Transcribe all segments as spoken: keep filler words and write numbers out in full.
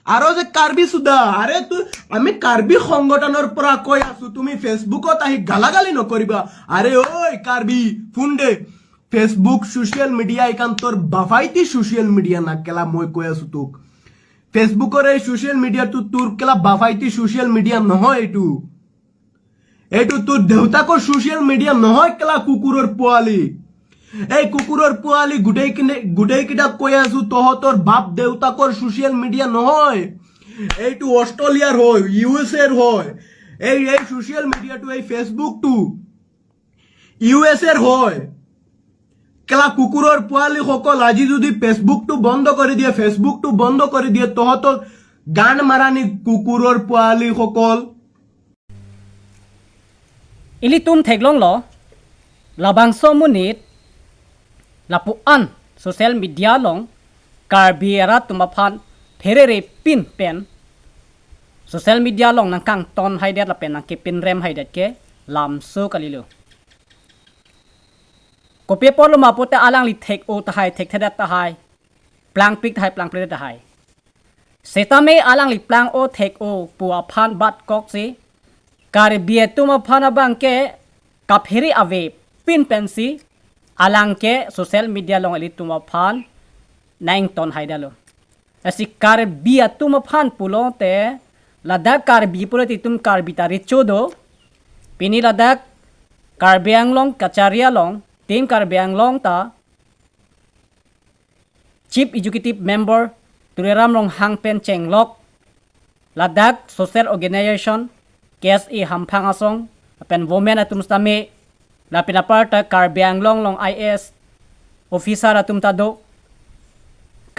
আরো যে কার্বি সুদা, আরে তুই, আমি কার্বি সংগঠনর পৰা কৈ আছো, তুমি Facebookত আহি গালাগালি নকৰিবা। আরে ওই কার্বি, শুন দে, Facebook social media এখান তোর বাফাইতি social media না, কেলা মই কৈ আছো তোক। Facebookৰ এই social mediaটো তোৰ কেলা বাফাইতি social media নহয় এইটো। এইটো তোৰ দেউতাকৰ social media নহয়, কেলা কুকুৰৰ পোৱালি। এই কুকুৰৰ পোৱালি, গোটেই কিনে, গোটেই কেইটা কৈ আছো, তহঁতৰ বাপ দেউতাকৰ social media নহয়। এইটো অষ্ট্ৰেলিয়াৰ হয়, ইউ এছ এৰ হয়। এই, এই social mediaটো, এই Facebookটো ইউ এছ এৰ হয়। কেলা কুকুৰৰ পোৱালিসকল, আজি যদি Facebookটো বন্ধ কৰি দিয়ে, Facebookটো বন্ধ কৰি দিয়ে, তহঁতক গান মাৰানি কুকুৰৰ পোৱালিসকল। Ilitum theklonglo, labangso amonit lapu-an social media along Karbi arat atum aphan pherere pin pen social media along nangkangton haidet lapen nangkepinrem haidet ke lamso kalilo. Kopi apotlo ma pulote alangli thek-o tahai, thekthedet tahai, plangpik tahai, plangpledet tahai. Setame alangli plang-o thek-o pu aphan batkoksi Karbi atum aphan abangke kaphere ave pin pensi alang ke social media along ilitum aphan nangton haidetlo. Lasi Karbi atum aphan pulote, ladak Karbi pulote itum Karbi ta recho do. Pini ladak Karbi Anglong kachari along, Team Karbi Anglong ta Chief Executive Member Tuliram Ronghang pen chenglok, ladak social organization K S A Hamphang Asong, lapen women atum setame, lapen aparta Karbi Anglong along I A S officer atum ta do.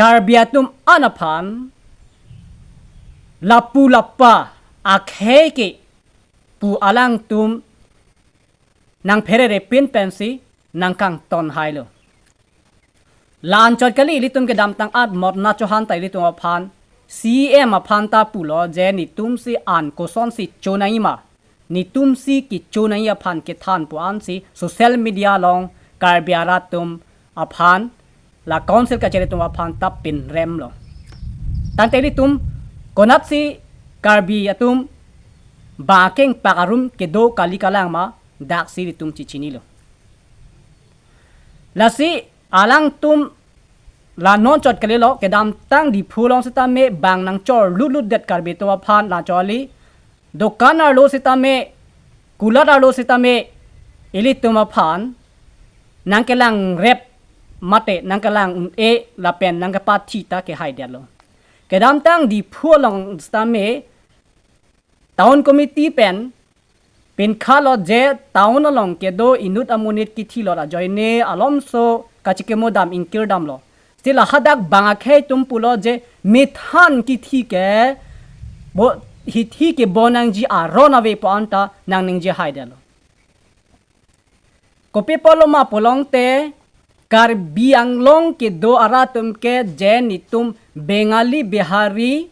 Karbi atum an aphan lapu lapa akhei ke pu alangtum nangpherere pin pensi nangkangton hailo. La-anchot kali, ilitum kedamtang at Motna Chauhan ta ilitum aphan, C E M aphan ta pulo je netumsi an kosonsi chonangji ma, netumsi kechonangji aphan kethan pu ansi social media along Karbi arat atum aphan, la council kachari atum aphan ta pinremlo. Tangte ilitum konatsi Karbi atum bang akengpak arum kedo kali kalang ma, daksi ilitum chechinilo. Lasi alangtum la non chot kalilo, kedamtang Diphu along setame bang nangchor lutlut det Karbi atum aphan, la choli dokan arlo setame, kulat arlo setame, ilitum aphan nangkelangrep mate nangkelang-un-e lapen nangkepathi ta kehaidetlo. Kedamtang Diphu along setame town committee pen pinkhalo je town along kedo inut amonit kithilot ajoine alomso kachikimo dam ingkir damlo. Sila hadak bang akhei atum pulo je methan kithi ke bo, hithi ke bo nangji aron ave pu anta nangningje haidetlo. Kopi apotlo ma pulote Karbi Anglong kedo arat atum ke je netum Bengali, Bihari,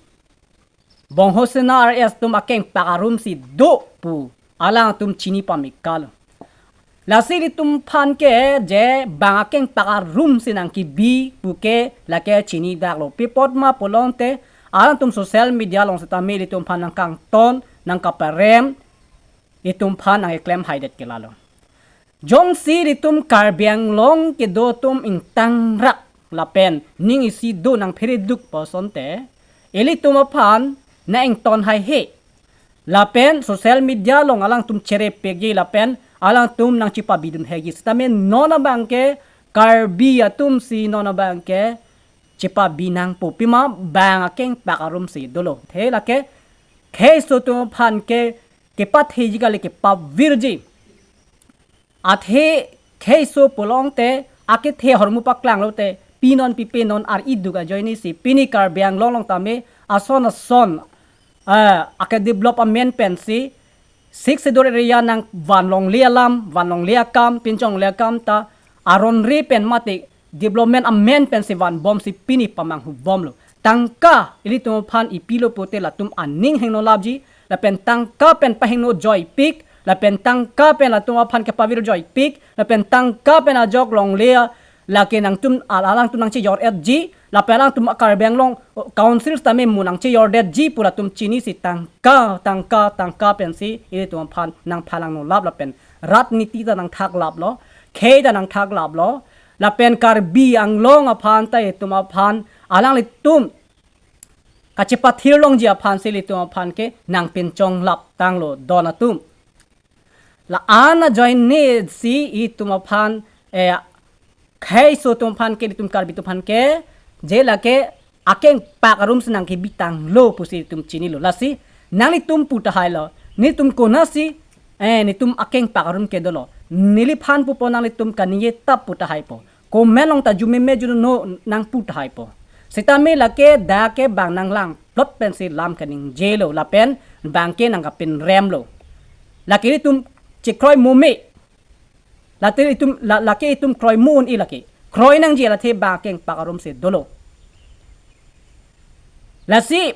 Bongho Sena R S atum akengpak arumsi do pu alangtum chini pamikal. Lasi ilitum aphan ke je bang akengpak arumsi nangkebi pu ke lake chinidaklo. Pi apot ma pulote alangtum social media along setame ilitum aphan nangkangton, nangkaparem, itum aphan nangkeklem haidet ke lalo. Jongsi ilitum Karbi Anglong kedo atum ingtangrak lapen ning isi do nangphereduk pu asonte, ilitum aphan nangton haihe. Lapen social media along alangtum cherepekji lapen alangtum nangchepabidun haiji. Setame non abangke Karbi atumsi non abangke chepabi nangpo, pima bang akengpak arumsi dolo. The lake kheiso atum aphan ke kepatheji kali, kepavirji. Athe kheiso pulote akethe ahormu paklanglote pinon pipe non ar-iduk ajoinesi pini Karbi Anglong along tame ason ason, eh, akedevelop amen pensi Sixth Schedule area nangvanlongle alam, vanlongle akam, pinchongle akam ta aron re pen mate development amen pensi vanbomsi pini pamanghubomlo. Tangka ilitum aphan ipilo pulote latum aning hingno lapji, lapen tangka pen pahingno joipik, lapen tangka pen latum aphan kepavir joipik, lapen tangka pen ajok longle lake nangtum al-, alangtum nangchejor-etji, Lapen alangtum Karbi Anglong Council tame mo nangchejordetji pu latum chinisi tangka, tangka, tangka pensi ilitum aphan nangphalangno lap lapen rat niti ta nangthaklaplo, khei ta nangthaklaplo. Lapen Karbi Anglong aphan ta itum aphan alanglitum kachepathir longji aphansi ilitum aphan ke nangpinchonglap tanglo don atum. La-an ajoine si itum aphan, eh, kheiso atum aphan ke, itum Karbi atum aphan ke, je lake akengpak arum si nangkebi tanglo pusi itum chinilo. Lasi nanglitum pu tahailo, netum konatsi, eh, netum akengpak arum ke dolo. Neliphan pupo, nanglitum kaningje tap pu tahaipo. Comment along ta jumeme juno nangpu tahaipo. Sitame lake dak ke bang nanglangplot pensi lam kaningjelo lapen bang ke nangkapinremlo. Lake itum chekroi mome. Late itum la, lake itum kroi mo un-e lake. Kroi nangji alathe bang akengpak arum si dolo. Lasi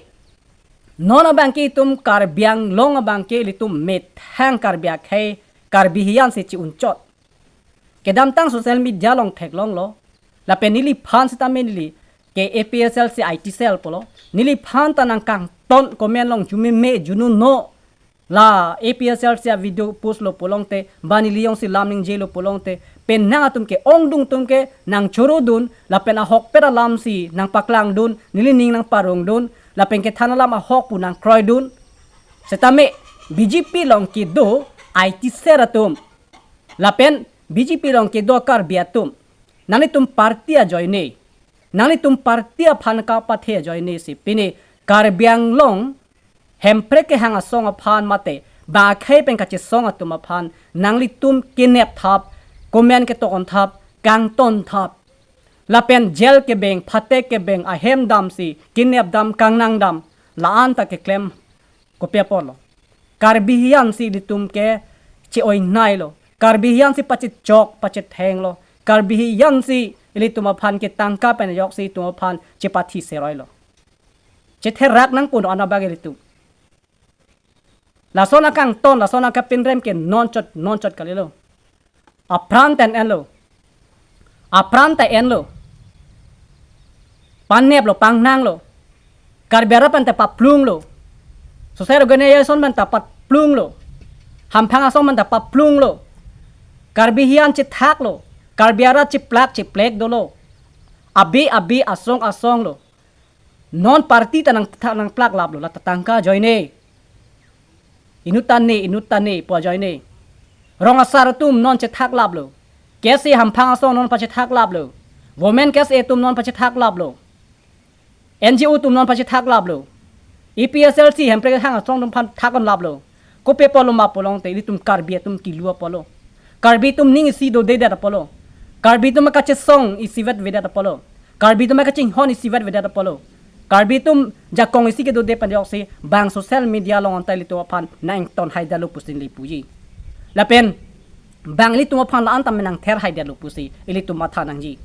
non abang ke itum Karbi Anglong abang ke ilitum methang Karbi akhei, Karbi hiyan si chi-unchot. Kedamtang social media along theklonglo. Lapen neliphan sitame neli ke A P H L C I T cell pulo. Neliphan ta nangkangton comment along jumeme juno no. La A P H L C a-video postlo pulote, ba neli jongsi lam ningjelo pulote, penang atum ke-ongdung atum ke nangchorodun, lapen ahokpet alam si nangpaklangdun, nelining nangparongdun, lapen kethan alam ahok pu nangkroidun. Sitame B J P along kedo I T cell atum, lapen B J P along kedo Karbi atum, nanglitum party ajoine, nanglitum party aphan kapathe ajoine si pini Karbi Anglong Hemprek kehang asong aphan mate bang akhei pen kachesong atum aphan nanglitum kenep thap, comment ketokon thap, kangton thap. Lapen jail kebeng, phatek kebeng, ahem damsi kenep dam, kangnang dam, la-an ta keklem kopi apotlo. Karbi hiyan si ilitum ke che-oinai lo. Karbi hiyan si pachechok, pachetheng lo. Karbi hiyan si ilitum aphan ke tangka pen ajoksi itum aphan chepathi seroi lo. Chetherak nangpon anabag ilitum. Lason akangton, lason akapinrem ke nonchot, nonchot kalilo. Apran ta enlo. Apran ta enlo. Paneplo, pangnanglo. Karbi arat pen ta paplunglo. Social organization pen ta paplunglo. Hamphang asong pen ta paplunglo. Karbi hiyan chethaklo. Karbi arat cheplak cheplek dolo. Abi abi asong asong lo. Non party ta nang, ta nangplaklaplo, la ta tangka ajoine. Inut ta ne, inut ta ne pu ajoine. Rong asar atum non chethaklaplo. K S A hamphang asong non pachethaklaplo. Women K S A atum non pachethaklaplo. N G O atum non pachethaklaplo. A P H L C Hemprek kehang asong atum aphan thaklaplo. Kopi apotlo ma pulote ilitum Karbi atum kilu apotlo. Karbi atum ning isi dodedet apotlo. Karbi atum kachesong isivet vedet apotlo. Karbi atum kachinghon isivet vedet apotlo. Karbi atum jakong isi kedode pen ajoksi bang social media along anta ilitum aphan nangton haidetlo pusi neli puji. Lapen bang ilitum aphan la-an ta menang ther haidetlo pusi ilitum matha nangji.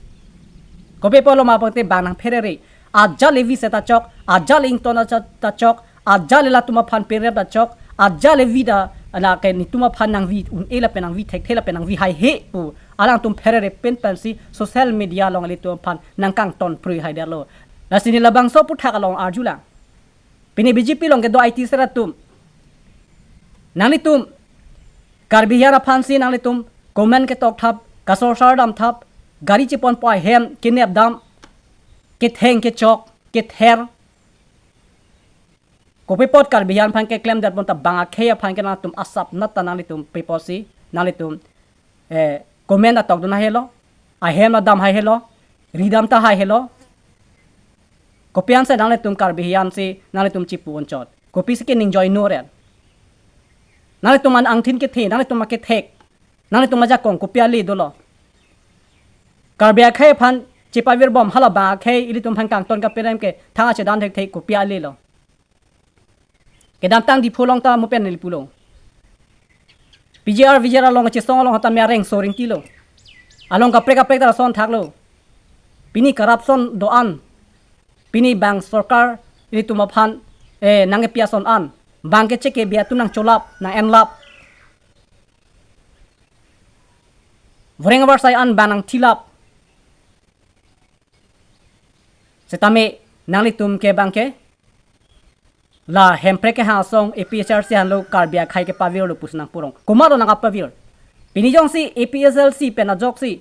Kopi apotlo ma pulote bang nangpherere. Ajat le vi se ta chok, ajat le ington ta chok, ajat le latum aphan pinrem ta chok, ajat le vi ta, lake netum aphan nangvi un-e lapen nangvi thekthe lapen nangvi haihe pu alangtum pherere pen pensi social media along ilitum aphan nangkangton prui haidetlo. Lasi ne labangso aputhak along arjulang. Pini B J P along kedo I T cell atum, nanglitum Karbi hiyan aphansi nanglitum comment ketok thap, kasorsar dam thap, gari cheponpo ahem kenep dam, ketheng kechok, kether. Kopi apot Karbi hiyan aphan keklemdet pon ta bang akhei aphan ke nangtum asap nat ta nanglitum pi apotsi, nanglitum, eh, comment atokdun haihelo, ahem adam haihelo, ridam ta haihelo. Kopi ansi nanglitum Karbi hiyan si nanglitum chipu unchot. Kopisi ke ningjoi noren. Nanglitum an angthin kethe, nanglitum akethek, nanglitum ajakong kopi ale dolo. Karbi akhei aphan chepavirbom hala bang akhei ilitum aphan kangton kapinrem ke thang achedan thekthe kopi alelo. Kedamtang Diphu along ta mo pen neli pulo. P G R, V G R along chesong along ta me areng soring kilo. Along kaprek kaprek ta lason thaklo. Pini corruption do-an. Pini bang sorkar ilitum aphan, eh, nangkepi ason an. Bang kechek kebi atum nangcholap, nang-enlap. Voreng avarsai an bang nangthilap. Setame nanglitum ke abangke la Hemprek kehang asong A P H L C henlo Karbi akhei kepavirlo pusi nangpurong. Komatlo nangkapavir? Pini jongsi A P H L C pen ajoksi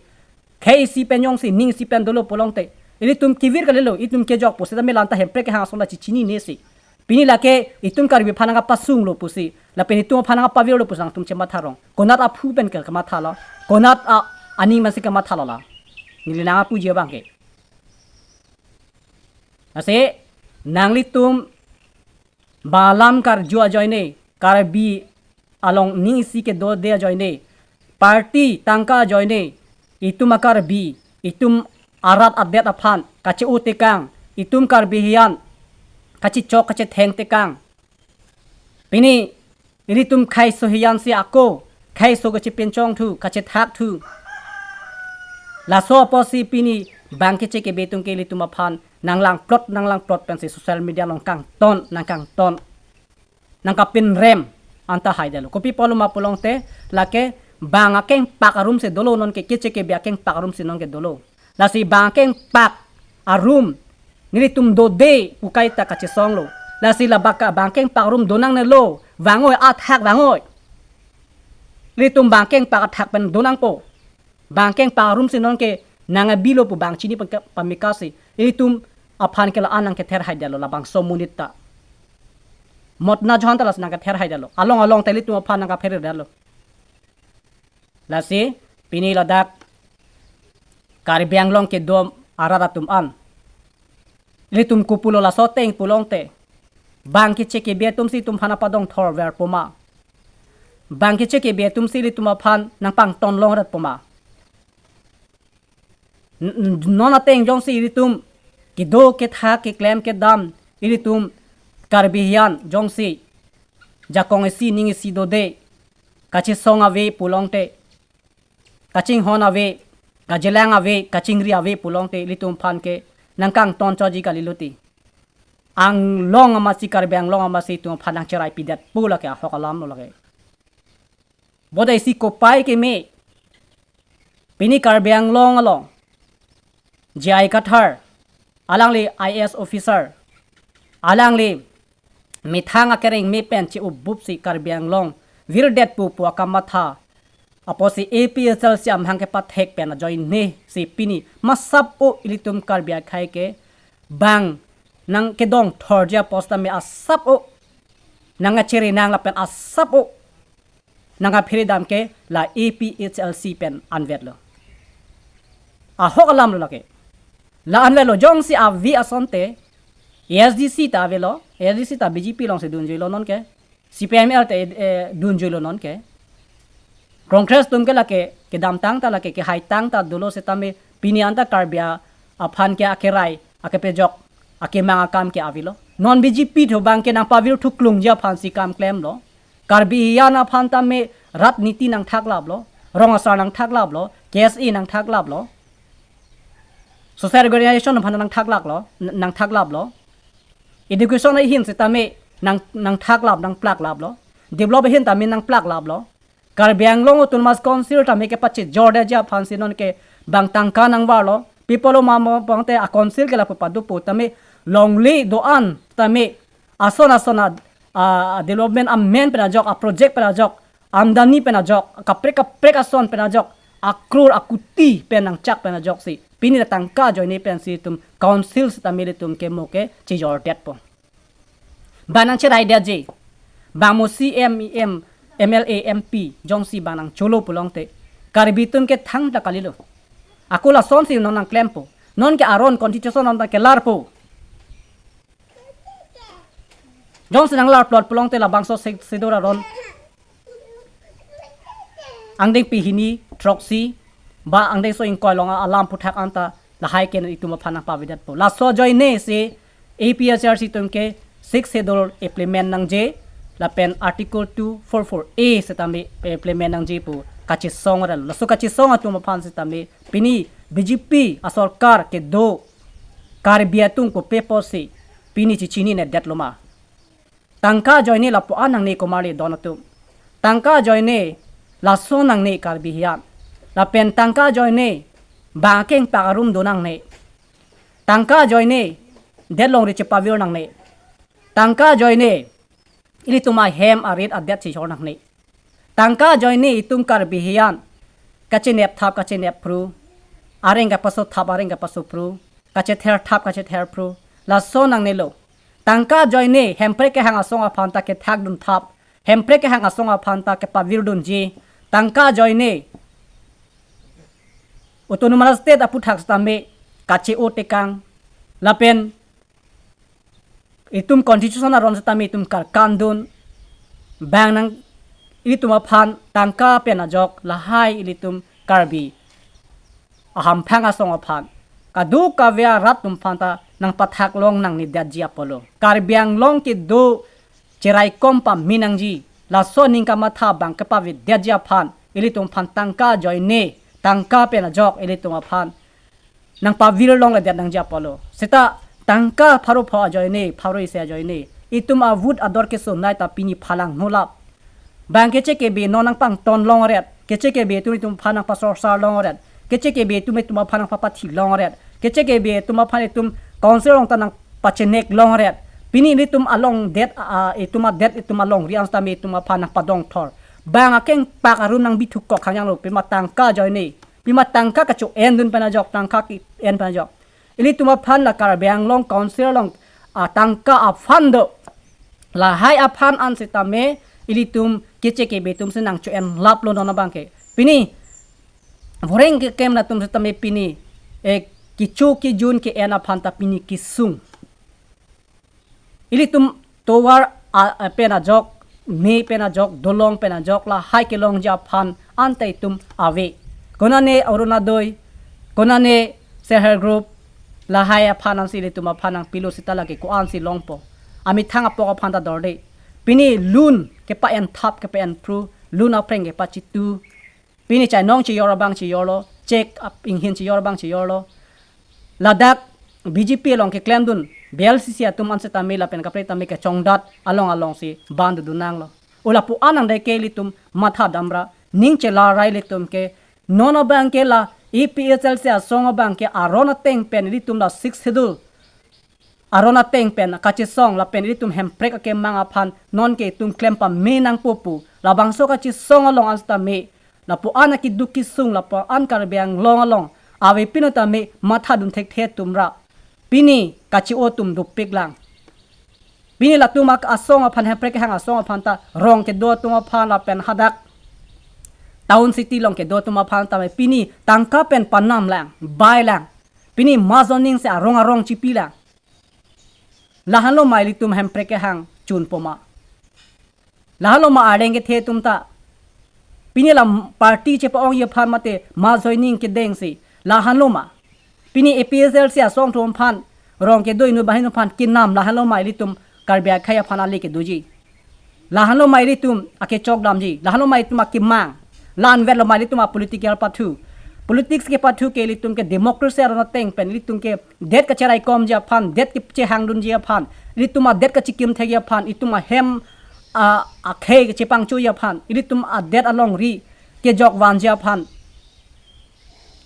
khei isi pen jongsi ning isi pen dolo pulote, ilitum kevir kalilo, itum kejok pu setame lanta Hemprek kehang asong la chichinine si. Pini lake itum Karbi aphan nangkapasunglo pusi, lapen itum aphan nangkapavirlo pusi nangtum chematharong. Konat aphu pen ke kemathalo, konat a aning masi kemathalo la. Neli nangpuji abangke. Lasi nanglitum bang alam karju ajoine, Karbi along ning isi kedode ajoine, party tangka ajoine, itum a-Karbi, itum arat adet aphan kache-o tekang, itum Karbi hian kachechok kachetheng tekang. Pini ilitum kheiso hian si ako, kheiso kachepinchong thu, kachethak thu. Laso apotsi pini bang keche kebe atum ke ilitum aphan nanglangplot, nanglangplot pensi social media along kangton, nangkangton, nangkapinrem anta haidetlo. Kopi apotlo ma pulote, lake bang akengpak arum si dolo, nonke keche kebe akengpak arum si nonke dolo. Lasi bang akengpak arum nelitum dode pu kaita kachesonglo. Lasi la baka bang akengpak arum donangnelo, vangoi, athak vangoi. Ilitum bang akengpak athak pen donangpo. Bang akengpak arum si nonke nangabilo pu bang chini pameka-, pamekasi, ilitum aphan ke la-an nangkether haidetlo, labangso amonit ta. Motna Johan ta lasi nangkether haidetlo. Along along ta ilitum aphan nangkapheredetlo. Lasi pini ladak Karbi Anglong kedo arat atum an, ilitum kopulo laso ateng pulote, bang keche kebe atum si itum aphan padongthorverpo ma? Bang keche kebe atum si ilitum aphan nangpangtonlongratpo ma? N-, n-, non ateng jongsi ilitum kedo kethak keklem kedam, ilitum Karbi hian jongsi jakong isi ning isi dode, kachesong ave pulote, kachinghon ave, kachelang ave, kachingri ave pulote, ilitum aphan ke nangkangton choji kalilo ti. Anglong amatsi, Karbi Anglong amatsi itum aphan nangcheraipidet pu lake ahok alamlo lake. Boda isi kopai keme, pini Karbi Anglong along J I Kathar, alangli I A S officer, alangli methang akereng me pen che-obup si Karbi Anglong virdetpo pu akamatha apotsi A P H L C amahang kepathek pen ajoine si pini masap-o ilitum Karbi akhei ke bang nangkedongthorji apot setame asap-o nangkacherenang lapen asap-o nangkaphere dam ke la A P H L C pen anvetlo. Ahok alamlo lake. La anvetlo, jongsi ave asonte A S D C ta avelo, A S D C ta B J P alongsi dunjuilo nonke. C P I M L ta, eh, dunjuilo nonke. Congress atum ke lake kedamtang ta, lake kehaitang ta dolo setame pini anta Karbi aphan ke akerai, akepejok, akemang akam ke avelo. Non B J P thu abangke nangpavir thuklungji aphansi kam klemlo. Karbi hian aphan tame rajniti nangthaklaplo, rong asar nangthaklaplo, K S A nangthaklaplo, social organization aphan nangthaklaklo, n-, nangthaklaplo. Education ahin setame nang, nangthaklap, nangplaklaplo. Develop ahin tame nangplaklaplo. Karbi Anglong Autonomous Council tame kepachejordetji aphansi nonke bang tangka nangvarlo. Pi apotlo ma pulote a-council ke lapu padopo tame longle do-an tame ason ason a, a, development amen pen ajok, a-project pen ajok, amdani pen ajok, kaprek kaprek ason pen ajok, a-crore a-koti pen nangchak pen ajoksi pini la tangka ajoine pensi itum council setame ilitum ke mo ke chejordetpo. Bang nangcheraidetji, bang mo C M, E M, M L A, M P jongsi bang nangcholo pulote, Karbi atum ke thangta kalilo. Ako lasonsi non nangklempo. Nonke aron constitution non ta kelarpo. Jongsi nanglarplot pulote labangso Sixth Schedule aron angdengpi hini throksi ba angdengso ingkoi along alam aphuthak anta lahai ke itum aphan nangpavedetpo. Laso ajoine si A P H L C atum ke Sixth Schedule implement nangji lapen Article two four four A setame implement nangji pu kachesong aral. Laso kachesong atum aphan setame pini B J P asorkar kedo Karbi atum kopi apotsi pini chechinine detlo ma? Tangka ajoine lapu-an nangne komarli don atum. Tangka ajoine lason nangne Karbi hian. Lapen tangka ajoine bang akengpak arum donangne. Tangka ajoine det longri chepavir nangne. Tangka ajoine ilitum ahem arit adet chechor nangne. Tangka ajoine itum Karbi hian kachenep thap kachenep phru, areng kapaso thap areng kapaso phru, kachether thap kachether phru, laso nangnelo. Tangka ajoine Hemprek kehang asong aphan ta kethakdun thap, Hemprek kehang asong aphan ta kepavirdunji. Tangka ajoine Autonomous State aputhak sitame kache-o tekang, lapen itum constitution aron sitame itum karkandun, bang nang ilitum aphan tangka pen ajok lahai ilitum Karbi ahamphang asong aphan, kadokave arat atum aphan ta nangpathak long nangne detji apotlo. Karbi Anglong kedo cheraikom pame nangji, laso aning kamatha abang kepavedetji aphan ilitum aphan tangka ajoine, tangka pen ajok ilitum aphan nangpavir longledet nangji apotlo. Seta tangka pharo pho ajoine, pharo isi ajoine itum avote ador kesonai ta pini phalang nolap. Bang kechekebe non nangpangton longret, kechekebe itum itum aphan nangpasorsar longret, kechekebe itum itum aphan nangpapathi longret, kechekebe itum aphan itum council along ta nangpachenek longret. Pini ilitum along det, a, itum adet itum alongri an sitame itum aphan nangpadongthor. Bang akengpak arum nangbithu kok hangyanglo, pima tangka ajoine, pima tangka kacho-endun pen ajok, tangka ke-en pen ajok. Ilitum aphan la Karbi Anglong Council along atangka aphan do. Lahai aphan an sitame ilitum kechekebe atum si nangcho-en laplo non abangke. Pini voreng keklem atum sitame pini, eh, kecho kejun ke-en aphan ta pini kesung. Ilitum tovar a, a, pen ajok, me pen ajok, dolong pen ajok, lahai kelongji aphan anta itum ave. Konane Orunodoi, konane Self Help Group, lahai aphan ansi ilitum aphan nangpilo seta lake ko-ansi longpo. Amethang apok aphan ta dorde. Pini loan kepa-en thap kepa-en phru, loan apreng kepachitu. Pini chainong chejor abang chejorlo, cheque ap-, inghin chejor abang chejorlo. Ladak B J P along keklemdun, B L C C atum an sitame lapen kaprek tame kechongdat along alongsi bandudun nanglo. O lapu-an nangdai ke ilitum matha damra, ning chelarai ilitum ke, non abangke la A P H L C asong abangke aron ateng pen ilitum la Sixth Schedule aron ateng pen kachesong lapen ilitum hemprek akemang aphan nonke itum klem pame nangpo pu. Labangso kachesong along an sitame lapu-an akeduk kesung, lapu-an Karbi Anglong along avepin tame mathadun thekthe atum ra pini kache-o atum dopik lang. Pini latum ak-, asong aphan, hemprek kehang asong aphan ta rong kedo atum aphan lapen hadak town city along kedo atum aphan tame pini tangka pen panam lang, bai lang. Pini mass joining si arong arong chipi lang. Lahenlo ma ilitum hemprek kehang chunpo ma? Lahenlo ma arleng kethe atum ta? Pini la party chepa-ongji aphan mate mass joining kedengsi lahenlo ma? Pini A P H L C asong atum aphan, rong kedo inut banghini aphan kenam lahenlo ma ilitum Karbi akhei aphan ale kedoji? Lahenlo ma ilitum akechok damji, lahenlo ma ilitum akemang, la-anvetlo ma ilitum a-political pathu. Politics kepathu ke ilitum ke democracy aron ateng pen ilitum ke det kacheraikomji aphan, det kachehangdunji aphan, ilitum adet kachekimthekji aphan, itum ahem a, akhei kachepangchoji aphan, ilitum adet alongri kejokvanji aphan.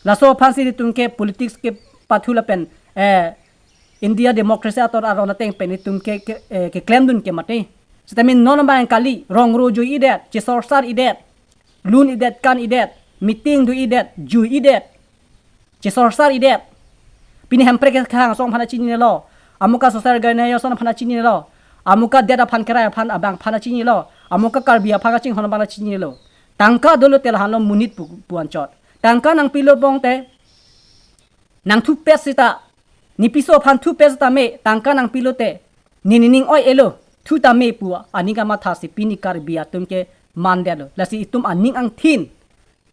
Laso aphansi ilitum ke politics kepathu lapen, eh, India democracy ator aron ateng pen itum ke, ke, eh, keklemdun ke mate. Sitame non abang kali, rong ro jui-idet, chesorsar-idet, loan idet, kan idet, meeting do-idet, jui-idet, chesorsar-idet. Pini hemprek kehang asong aphan ta chinilo, amuka social organization aphan ta chinilo, amuka det aphan kerai aphan abang aphan ta chinilo, amuka Karbi aphan kachinghon abang ta chinilo. Tangka dolo te lahenlo monit pu, pu anchot. Tangka nangpilo pon te, nangthupet seta, ne piso aphan thupet seta me, tangka nangpilote, ne nening oi-elo, thu tame pu aning kamathasi pini Karbi atum ke mandetlo. Lasi itum aning angthin,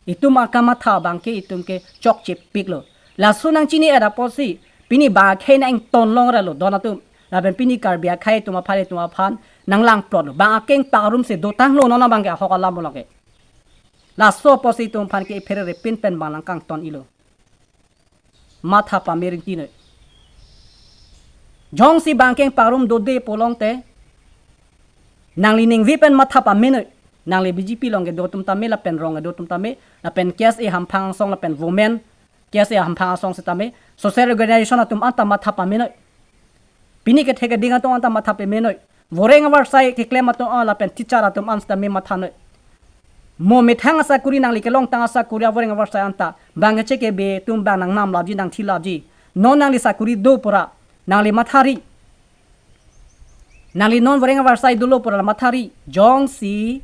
itum akamatha abangke itum ke chokchepiklo. Laso nangchini-et apotsi pini bang akhei nang-ington longretlo don atum. Lapen pini Karbi akhei atum aphan, itum aphan nanglangplotlo. Bang akengpak arumsi dotanglo non abangke ahok alam along ke. Laso apotsi itum aphan ke ipherere pin pen bang nangkangton-ilo. Matha pame rinti noi. Jongsi bang akengpak arum dode pulote, nangli ningve pen matha pame noi. Nangli B J P along kedo atum tame lapen rong kedo atum tame, lapen K S A hamphang asong lapen women, K S A hamphang asong setame, social organization atum anta matha pame noi. Pini kethek keding atum anta matha pemenoi. Voreng avarsai keklem atum an lapen teacher atum an sitame mathanoi. Mo methang asakuri, nangli kelongtang asakuri avoreng avarsai anta bang keche kebe atum bang nangnam lapji, nangthi lapji. Non nangli sakuri do pura nangli mathari. Nangli non voreng avarsai dolo pura mathari. Jongsi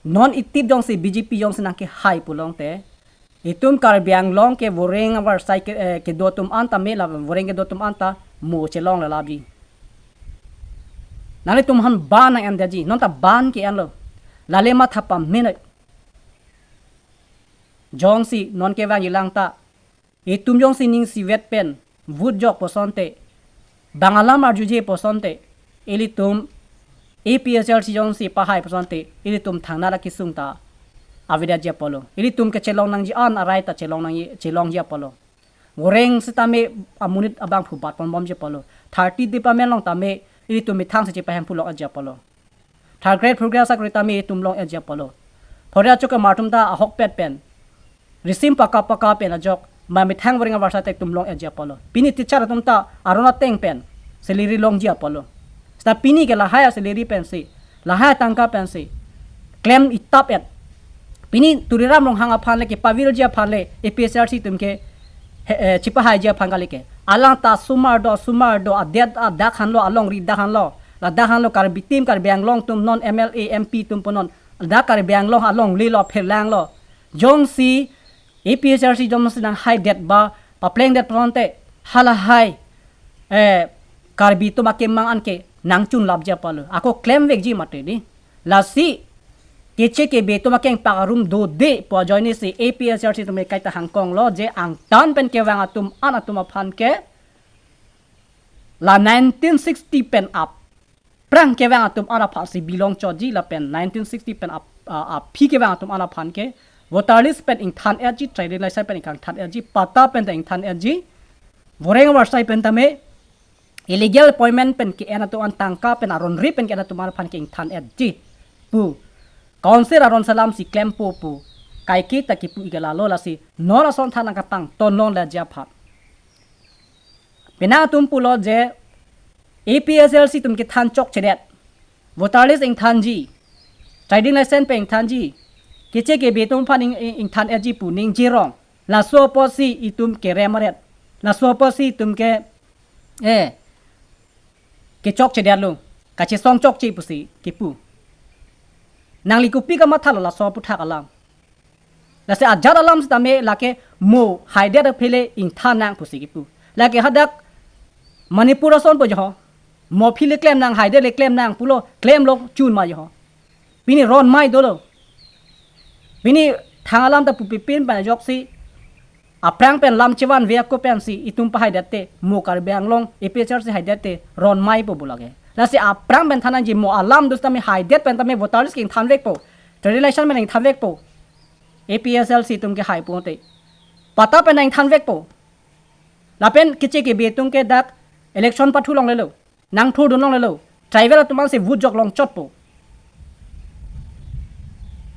non itip jongsi B J P jongsi nangkehai pulote, itum Karbi Anglong ke voreng avarsai ke, eh, kedo atum anta me la voreng kedo atum anta mo chelong lapji. Nanglitum aphan ban nang-endetji, non ta ban ke-enlo. Lale matha pamenoi. Jongsi non kevangjilang ta, itum jongsi ning isivet pen vote jokpo asonte, bang alam arjuje pu asonte, ilitum A P H L C jongsi pahai pu asonte, ilitum thangnat akesung ta avedetji apotlo. Ilitum kechelong nangji an arai ta chelong nangji, chelongji apotlo. Voreng sitame amonit abangphu bat ponbomji apotlo. Thirty department along tame ilitum methang si chepahemphu long-etji apotlo. Third grade, fourth grade asakuri tame itum long-etji apotlo. Phoria chokemar atum ta ahokpet pen, risim paka paka pen ajok, ma methang voreng avarsai ta itum long-etji apotlo. Pini teacher atum ta aron ateng pen salary longji apotlo. Seta pini ke lahai salary pensi, lahai tangka pensi klem itap-et. Pini Tuliram Ronghang aphan le, kepavirji aphan le, A P H L C atum ke, he, eh, chepahaiji aphan kali ke. Alang ta osomar do, osomar do, adet adak hanlo, alongri dak hanlo. Ladak hanlo Karbi atum, Karbi Anglong atum non M L A, M P atum pu non. Ladak Karbi Anglong alonglelo, pherlanglo. Jongsi A P H L C jongsi nanghaidet ba, paplengdet pu asonte, halahai, eh, Karbi atum akemang an ke nangchun lapji apotlo. Ako klemvekji mati di. Lasi keche kebe atum akengpak arum dode pu ajoine si A P H L C atum ke kaita hangkonglo je angtan pen kevang atum an atum aphan ke la nineteen sixty pen ap- prang kevang atum an aphan si bilong choji lapen nineteen sixty pen ap-, a, aphi kevang atum an aphan ke voter list pen ingthan-etji, trading license pen ingthan-etji, patta pen ta ingthan-etji, voreng avarsai pen tame, illegal appointment pen ke-en atum an, tangka pen aronri pen ke-en atum an aphan ke ingthan-etji pu council aron selam si klempo pu kaike ta kipu ik lalo. Lasi non ason than nangkapangton longleji aphan. Penang atum pulo je A P H L C atum kethan chokchedet, voter list ingthanji, trading license pen ingthanji, keche kebe atum aphan ing, ing, ingthan-etji pu ningje rong. Laso apotsi itum kerem aret. Laso apotsi itum ke, eh, kechokchedetlo, kachesong chokche pusi kipu. Nangli kopi kamathalo laso aphuthak alam? Lasi ajat alam sitame lake mo haidet aphi le ingthan nang pusi kipu. Lake hadak Manipur ason po jo ho, mo aphi le klem nang, haidet le klem nang pulo, klemlo chun ma jo ho. Pini ron mai dolo. Pini thang alam ta pupi pin pen ajoksi, aphrang pen lam chevanve ako pensi itum pahaidet te, mo Karbi Anglong A P H L C haidet te ron mai po bu lake. Lasi aphrang pen than nangji, mo alam do sitame haidet pen tame voter list ke ingthanvekpo, trading license pen ingthanvekpo, A P H L C atum kehai pulote, patta pen ingthanvekpo. Lapen keche kebe atum ke dak election pathu longlelo, nangthurdun longlelo, tribal atum ansi vote jok longchotpo.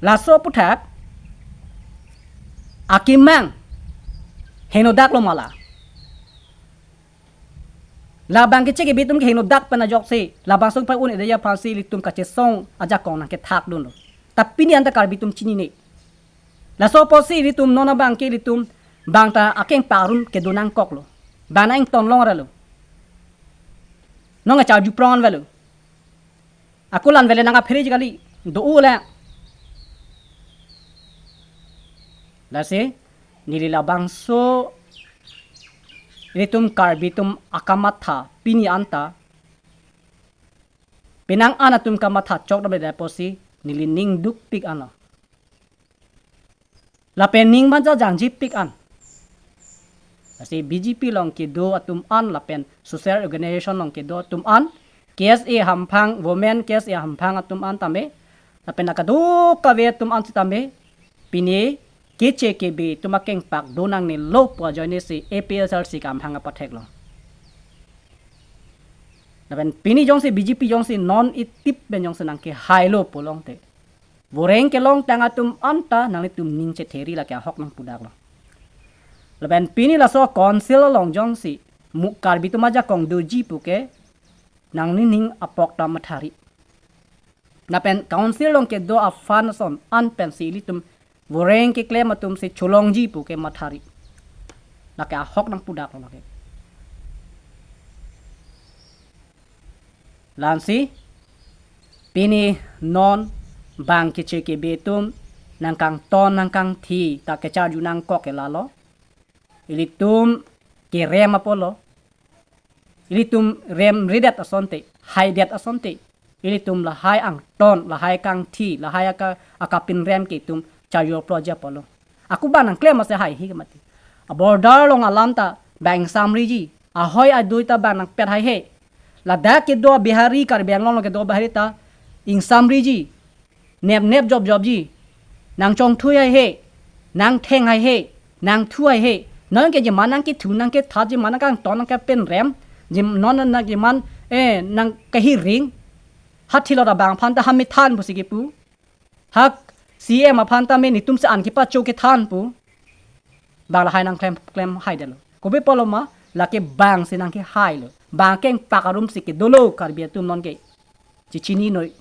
Laso aphuthak akemang henodaklo ma la? Labang keche kebe atum ke henodak pen ajoksi labangso pa un-edeji aphansi ilitum kachesong ajakong nangkethakdunlo. Ta pini anta Karbi atum chinine. Laso apotsi ilitum non abang ke ilitum bang ta akengpak arum kedo nangkoklo. Bang nang-ington longrelo. Non kacharju prong an avelo. Ako la-an avele nang aphereji kali, do-o le. Lasi neli labangso ilitum Karbi atum akamatha pini anta, penang an atum kamatha chokdamde apotsi neli ning dukpik anlo. Lapen ning manja jangjipik an. Lasi B J P along kedo atum an lapen social organization along kedo atum an, K S A hamphang, women K S A hamphang atum an tame, lapen akadokave atum an sitame, pini keche kebe atum akengpak do nangnelo pu ajoinesi A P H L C kamphang apatheklo. Lapen pini jongsi B J P jongsi non itip pen jongsi nangkehailo pulote, voreng kelongtang atum anta nanglitum ning chetheri, lake ahok nangpudaklo. Lapen pini laso council along jongsi mu Karbi atum ajakong doji puke nangning ning apok ta mathari. Lapen council along kedo a-fund ason an pensi ilitum voreng keklem atum si cholongji puke mathari. Lake ahok nangpudaklo lake. Lasi pini non bang keche kebe atum nangkangton nangkangthi ta kecharju nangkok ke lalo. Ilitum kerem apotlo. Ilitum remredet asonte, haidet asonte, ilitum lahai angton, lahai kangthi, lahai aka, akapinrem ke itum charju apotji apotlo. Ako bang nangklem ase haihe ke mati. A-border along alam ta bang ingsamriji, ahoi adui ta bang nangpet haihe. Ladak kedo Bihari, Karbi Anglong along kedo Bihari ta ingsamriji, nepnep jopjopji, nangchongthui haihe, nangtheng haihe, nangthu haihe. Non ke jeman nangkethu nangkethat, jeman nangkangton nangkapinrem, jem-, non nang jeman, eh, nangkahiring. Hathilot abang aphan ta ha methan pusi kepu. Ha C M aphan ta me netum si an kepacho kethan pu. Bang lahai nangklem, klem haidetlo. Kopi apotlo ma, lake bang si nangkehailo. Bang kengpak arum si kedolo Karbi atum non ke. Chechinine noi.